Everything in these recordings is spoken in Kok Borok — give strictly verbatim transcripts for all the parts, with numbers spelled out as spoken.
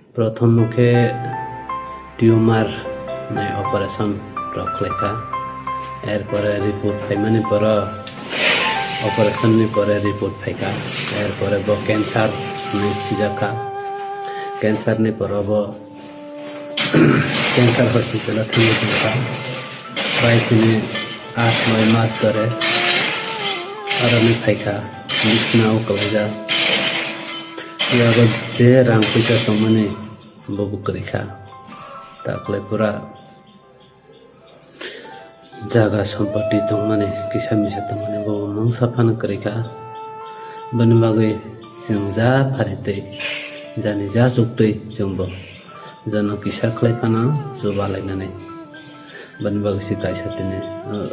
Prothom khe tumor ni operation rok khlaikha. Erpore report phaimani poro, operation ni pore report phaikha. Erpore bo cancer ni sijakha. Cancer ni poro bo cancer hospital o thangwi tongkha. Bai khini aat noi mas dore aroni phaikha, bisna o kwlaijak. Yago je rang puisa tongmani bobo kwrwi kha. Takle pura jaga sompoti tongmani, kisa misa tongmani bobo mungsa phano kwrwi kha. Bini bagwi chwng ja pharitwi, jani ja chuktwi chwngbo jono kisa khlai phano chuba lainani. Bini bagwi se kaisa tini, uh,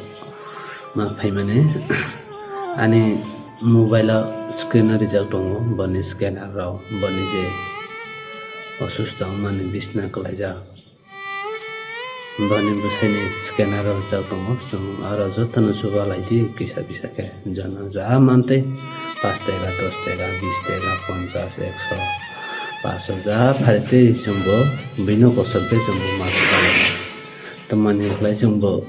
ma phaimani. Ani mobile o screen o rijak tongo, boni scanner rok, boni je osusto wngmani bisna kwlaijak. Boni bwsaini scanner o rijak tongo, chwng aro jotono chuba laidi kisa kisa khe. Jono ja mantwi, pash taka, dos taka, bis taka, ponchash, ekso, pash hajar pharitwi chwngbo bini kosor khe chwngbo ma chuba laidi. Tamani hwnlai chwngbo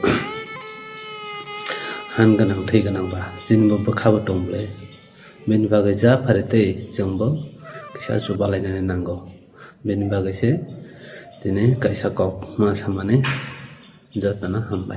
han gwnang thwi gwnang ba, chini bo bwkha bo tong bwle. Bini bagwi ja pharitwi chwngbo kisa chuba lainani nango. Bini bagwi se tini kaisa kok ma samani jotono hambai.